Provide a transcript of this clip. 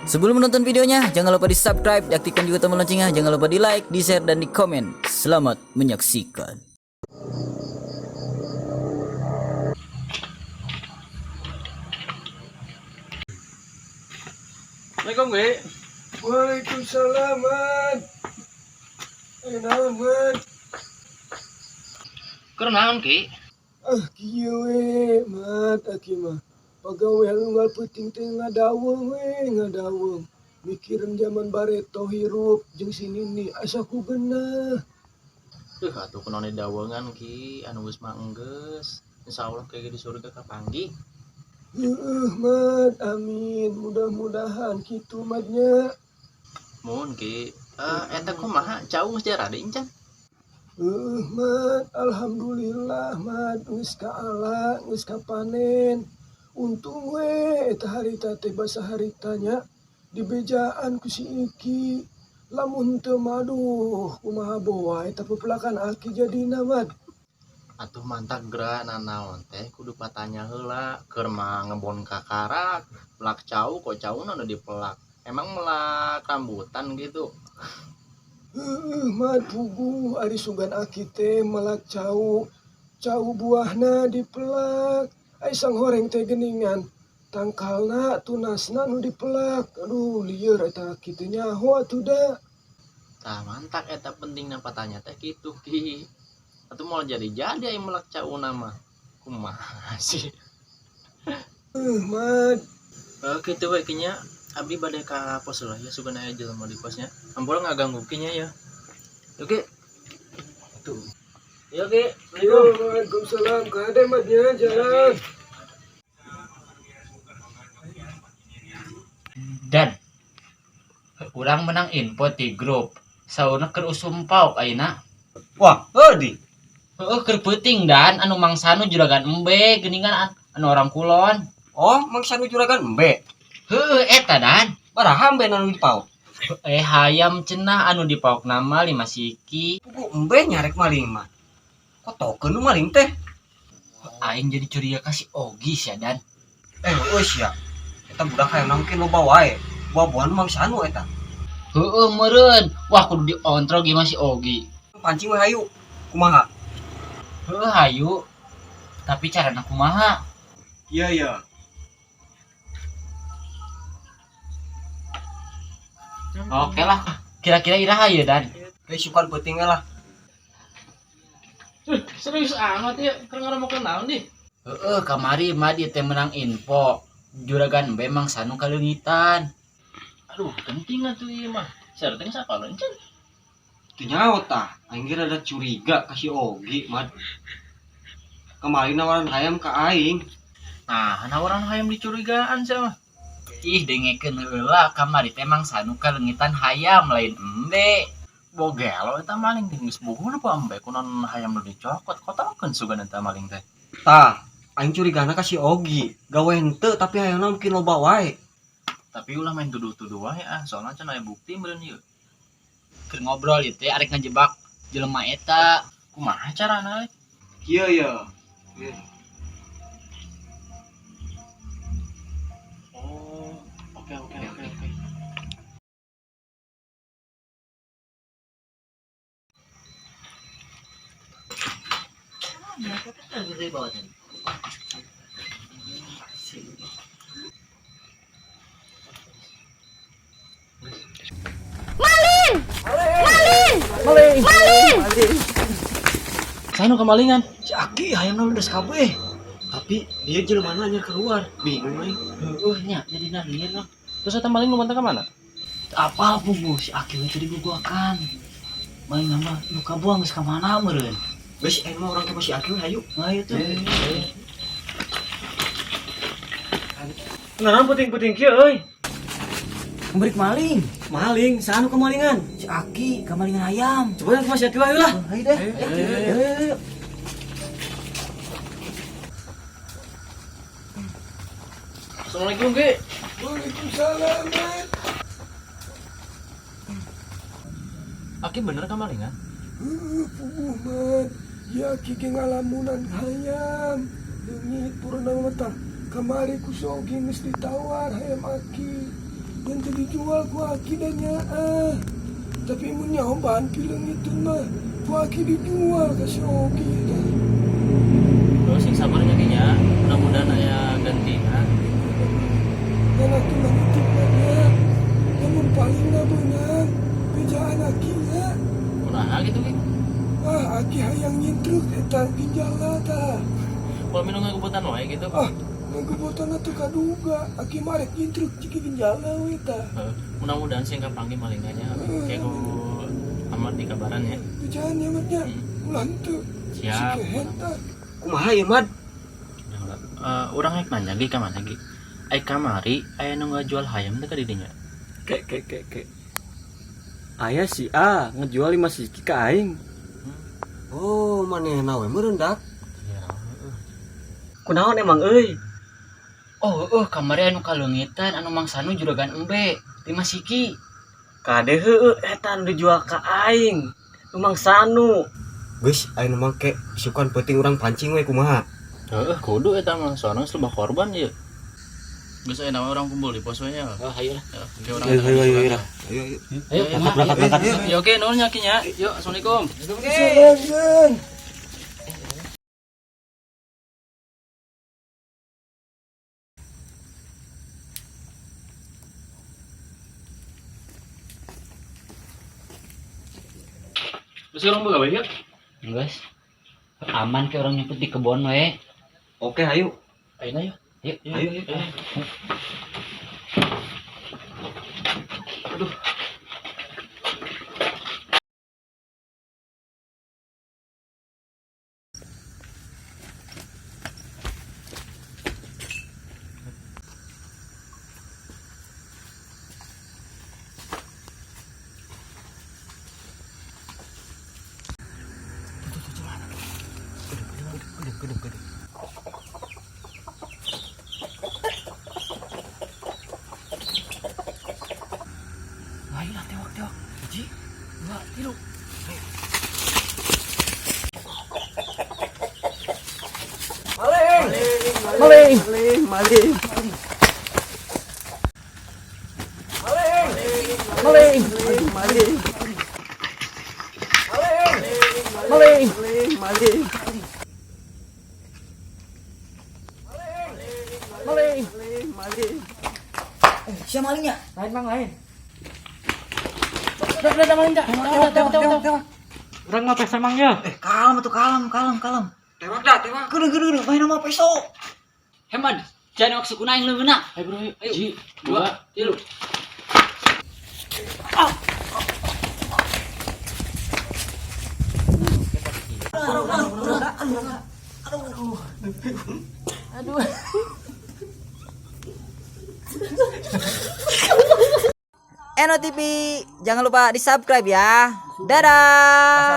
Sebelum menonton videonya, jangan lupa di subscribe, diaktifkan juga tombol loncengnya, jangan lupa di like, di share, dan di komen. Selamat menyaksikan. Assalamualaikum, Ge. Waalaikumsalam, Man. Eh, naon, Man? Keur naon, Ki? Ah, kieu we, Mat, aki mah. Pagawean unggal peuting teh ngadaweng we, ngadaweng. Mikirin zaman bareto hirup jeung si Nini asa ku geunah. Atuh kunaon dawengan, Ki, anu geus mah enggeus. Insyaallah kayak di surga kapanggih. Heueuh, Mat, amin. Mudah-mudahan kitu Mat nya. Mun, Ki. Eh, eta kumaha cau geus jaradi encan? Heueuh, Mat, alhamdulillah, Mat, geus kaala, geus kapanen. Untung we eta harita teh basa harita nya dibejaan ku si Iki. Lamun teu mah aduh kumaha boa eta pepelakan aki jadina, Mat. Atuh mantak geura nanaon teh kudu patanya heula, keur mah ngebon kakarak, pelak cau kok cauna nu dipelak. Emang melak rambutan gitu. Heueuh, Mat, puguh ari sugan aki teh melak cau. Cau buahna dipelak. Ai sanghoreng teh geuningan tangkalna tunasna nu dipelak. Aduh, lieur eta aki teh nyaho atuh da. Tah mantak eta pentingna patanya teh kitu, Ki. Atuh moal jadi-jadi ai melak cauna mah. Kumaha sih? Heuh, Mat. Eh, kitu we nya, abdi bade ka pos lah ya, sugan aya jelema di posnya. Ampura ngaganggu Ki nya ya. Oke. Tuh. Ya, Ki. Yo, waalaikumsalam. Kade, Mat, nya jalan. Dan urang menang info di grup saurna keur usum pauk ayeuna. Wah, di. Heueuh, keur peuting dan anu mangsanu juragan embe geuningan anu orang kulon. Oh, mangsa nu juragan embe. Heueuh, eta dan. Baraha embe nu dipauk? Eh, hayam cenah anu dipauk nama 5 siki. Pugu embe nyarek maling mah. Kok tokeun nu maling teh? Aing jadi curiga ka si Ogi sia dan. Eh, euy sia. Eta budak hayang mungkin loba wae. Buah-buahan mangsa nu eta. Heueuh meureun. Wah, kudu diontrog ieu mah si Ogi. Pancing we hayu. Kumaha? Heueuh hayu. Tapi carana kumaha? Iya, iya. Oke lah. Kira-kira iraha ieu dan? Kayak sukan peuting we lah. Serius amat ya, keur ngomongkeun naon di? Heeh, kamari mah dia teh menang info. Juragan embe mangsa nu kaleungitan. Aduh, penting atuh ieu mah. Serteng siapa lo encan? Teu nyaho tah. Aing ge rada curiga ka si Ogi, Mat. Kemarin nawaran hayam ka aing. Nah, nawaran hayam dicurigaan sia mah. Ih, dengekeun heula, kamari teh mangsa nu kaleungitan hayam lain embe. Bogelo eta maling teh geus buhun apa embe kunaon hayam nu dicokot kotokeun sugan eta maling teh. Tah, aing curigana ka si Ogi. Gawe henteu tapi hayamna mungkin loba wae. Tapi ulah main tuduh-tuduh wae ah, soalnya can aya bukti meureun ieu. Keur ngobrol ieu teh arek ngajebak jelema eta. Kumaha carana euy? Iya, iya. Oh, oke. Maling! Maling! Saya nu kemalingan. Si Aki hayamna ludes kabeh. Tapi dia jelema anyar keluar. Bingung aing. Heueuh nya jadi nalieur lah. Terus eta maling nu mantap ka mana? Teu apal puguh si Aki we teh diguguakan. Maling mah nu kabuang geus ka mana meureun? Geus aing mah urang ke si Aki we hayu. Hayu tuh. Naon puting-puting kieu euy? Kembali maling. Maling, saha nu kemalingan? Si Aki kemalingan ayam. Coba ke si Aki we lah. Ayo deh. Ayo. Assalamualaikum, Ki. Waalaikumsalam, Mat. Aki bener kemalingan? Heueuh, puguh, Mat. Ya aki ge ngalamunan hayam. Leungit purna mah tah. Kamari ku si Ogi geus ditawar hayam aki. Dan teu dijual ku aki da nyaah. Tapi mun nyaho bahan pileungiteun mah ku aki dijual ka si Ogi tah. Terus sing sabar nya Ki nya. Mudah-mudahan aya gantina. Ngan atuh mah nitip mah nya. Lamun palingna beunang bejaan aki nya. Kunaha gitu Ki? Ah, aki hayang nyintruk eta ginjalna tah. Kalau minum ngagebutan wae gitu. Ah, ngagebutan atuh kaduga. Aki mah rek nyintruk ciki ginjalna we tah. Heeh, mudah-mudahan sing kapanggih malingna nya. Kayak ku amat di kabaran ya. Bejaan nya mah nya. Ulah henteu. Siap. Si kehet tah. Kumaha ieu Mad? Urang rek nanya Gi ka mana Gi? Ai kamari aya nu ngajual hayam teh ka didinya. Ke ke ke ke. Aya si A ngejual 5 siki ka aing. Oh, manehna we meureun dak. Kunaon emang euy? Oh, heueuh kamari anu kaleungitan anu mangsanu juragan embe 5 siki. Kade heueuh eta anu dijual ka aing. Nu mangsanu. Geus aya nu make isukan peuting urang pancing we kumaha. Heeh, kudu eta mah soalna geus loba korban ieu. Geus aya nama urang kumpul di pos we nya. Oh, hayu lah. Ya, oke urang. Ayo ayo ayo ayo. Ayo ayo. Ayo, Berangkat berangkat berangkat. Ya oke, nuhun nya Ki nya. Yuk, assalamualaikum. Salam, Jan. Geus urang boga we yuk. Geus. Aman ke orang nyemput di kebon we. Oke, ayo. Ayeuna yuk. Yuk. Ayo ayo. Ayo lah tewak tewak. 1, 2, 3. Maling. Maling, maling. Maling. Maling, maling. Maling, maling. Maling, maling. Siapa malingnya? Lain mang lain. Udah maling dah. Tewak tewak tewak tewak. Urang mah pesa mang ya. Kalem atuh kalem kalem kalem. Tewak dah, tewak. Kudu kudu kudu main nama peso. Heman, jangan waktu sukuna aing leungeunna. Ayo bro, yuk. Ayo. 1, 2, 3. Eno TV, jangan lupa di subscribe ya. Dadah.